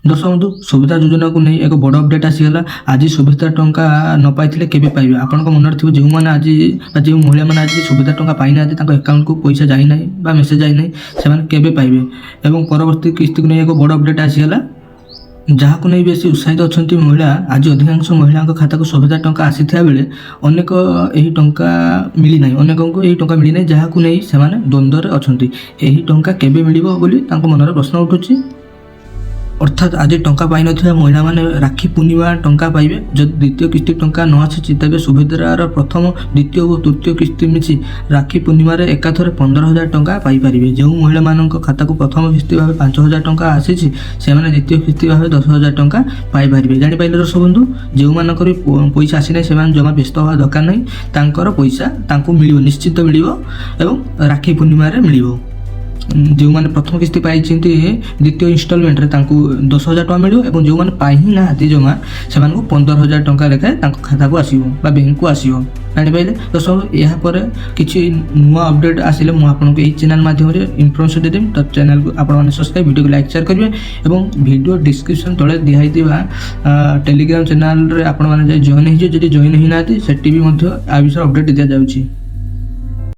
ଦର୍ଶକ ବନ୍ଧୁ, ସୁଭଦ୍ରା ଯୋଜନାକୁ ନେଇ ଏକ ବଡ଼ ଅପଡେଟ୍ ଆସିଗଲା। ଆଜି ସୁଭଦ୍ରା ଟଙ୍କା ନ ପାଇଥିଲେ କେବେ ପାଇବେ? ଆପଣଙ୍କ ମନରେ ଥିବ, ଯେଉଁମାନେ ଆଜି ବା ଯେଉଁ ମହିଳାମାନେ ଆଜି ସୁଭଦ୍ରା ଟଙ୍କା ପାଇନାହାନ୍ତି, ତାଙ୍କ ଆକାଉଣ୍ଟକୁ ପଇସା ଯାଇନାହିଁ ବା ମେସେଜ୍ ଯାଇନାହିଁ, ସେମାନେ କେବେ ପାଇବେ? ଏବଂ ପରବର୍ତ୍ତୀ କିସ୍ତିକୁ ନେଇ ଏକ ବଡ଼ ଅପଡେଟ୍ ଆସିଗଲା, ଯାହାକୁ ନେଇ ବେଶୀ ଉତ୍ସାହିତ ଅଛନ୍ତି ମହିଳା। ଆଜି ଅଧିକାଂଶ ମହିଳାଙ୍କ ଖାତାକୁ ସୁଭଦ୍ରା ଟଙ୍କା ଆସିଥିବା ବେଳେ ଅନେକ ଏହି ଟଙ୍କା ମିଳିନାହିଁ, ଅନେକଙ୍କୁ ଏହି ଟଙ୍କା ମିଳିନାହିଁ, ଯାହାକୁ ନେଇ ସେମାନେ ଦ୍ୱନ୍ଦ୍ୱରେ ଅଛନ୍ତି। ଏହି ଟଙ୍କା କେବେ ମିଳିବ ବୋଲି ତାଙ୍କ ମନରେ ପ୍ରଶ୍ନ ଉଠୁଛି। ଅର୍ଥାତ୍ ଆଜି ଟଙ୍କା ପାଇନଥିବା ମହିଳାମାନେ ରାକ୍ଷୀ ପୂର୍ଣ୍ଣିମା ଟଙ୍କା ପାଇବେ। ଯଦି ଦ୍ୱିତୀୟ କିସ୍ତି ଟଙ୍କା ନ ଆସିଛି, ତେବେ ସୁଭଦ୍ରାର ପ୍ରଥମ, ଦ୍ୱିତୀୟ ଓ ତୃତୀୟ କିସ୍ତି ମିଶି ରାକ୍ଷୀ ପୂର୍ଣ୍ଣିମାରେ ଏକାଥରେ 15,000 ଟଙ୍କା ପାଇପାରିବେ। ଯେଉଁ ମହିଳାମାନଙ୍କ ଖାତାକୁ ପ୍ରଥମ କିସ୍ତି ଭାବେ 5,000 ଟଙ୍କା ଆସିଛି, ସେମାନେ ଦ୍ୱିତୀୟ କିସ୍ତି ଭାବେ 10,000 ଟଙ୍କା ପାଇପାରିବେ। ଜାଣିପାରିଲେ ଦର୍ଶକ ବନ୍ଧୁ, ଯେଉଁମାନଙ୍କର ବି ପଇସା ଆସିନାହିଁ, ସେମାନେ ଜମା ବ୍ୟସ୍ତ ହେବା ଦରକାର ନାହିଁ। ତାଙ୍କର ପଇସା ତାଙ୍କୁ ମିଳିବ, ନିଶ୍ଚିତ ମିଳିବ ଏବଂ ରାକ୍ଷୀ ପୂର୍ଣ୍ଣିମାରେ ମିଳିବ। ଯେଉଁମାନେ ପ୍ରଥମ କିସ୍ତି ପାଇଛନ୍ତି ଦ୍ୱିତୀୟ ଇନଷ୍ଟଲମେଣ୍ଟରେ, ତାଙ୍କୁ 10,000 ଟଙ୍କା ମିଳିବ ଏବଂ ଯେଉଁମାନେ ପାଇ ହିଁ ନାହାନ୍ତି ଜମା, ସେମାନଙ୍କୁ 15,000 ଟଙ୍କା ଲେଖାଏଁ ତାଙ୍କ ଖାତାକୁ ଆସିବ ବା ବ୍ୟାଙ୍କକୁ ଆସିବ। ଜାଣିପାରିଲେ ଦର୍ଶକ? ଏହାପରେ କିଛି ନୂଆ ଅପଡେଟ୍ ଆସିଲେ ମୁଁ ଆପଣଙ୍କୁ ଏହି ଚ୍ୟାନେଲ୍ ମାଧ୍ୟମରେ ଇନଫର୍ମେସନ୍ ଦେଇଦେବି। ତ ଚ୍ୟାନେଲକୁ ଆପଣମାନେ ସବସ୍କ୍ରାଇବ୍, ଭିଡ଼ିଓକୁ ଲାଇକ୍, ସେୟାର କରିବେ ଏବଂ ଭିଡ଼ିଓ ଡିସ୍କ୍ରିପସନ୍ ତଳେ ଦିଆହେଇଥିବା ଟେଲିଗ୍ରାମ ଚ୍ୟାନେଲରେ ଆପଣମାନେ ଯାଇ ଜଏନ୍ ହେଇଯିବେ। ଯଦି ଜଏନ୍ ହେଇନାହାନ୍ତି, ସେଠି ବି ମଧ୍ୟ ଆ ବିଷୟରେ ଅପଡେଟ୍ ଦିଆଯାଉଛି।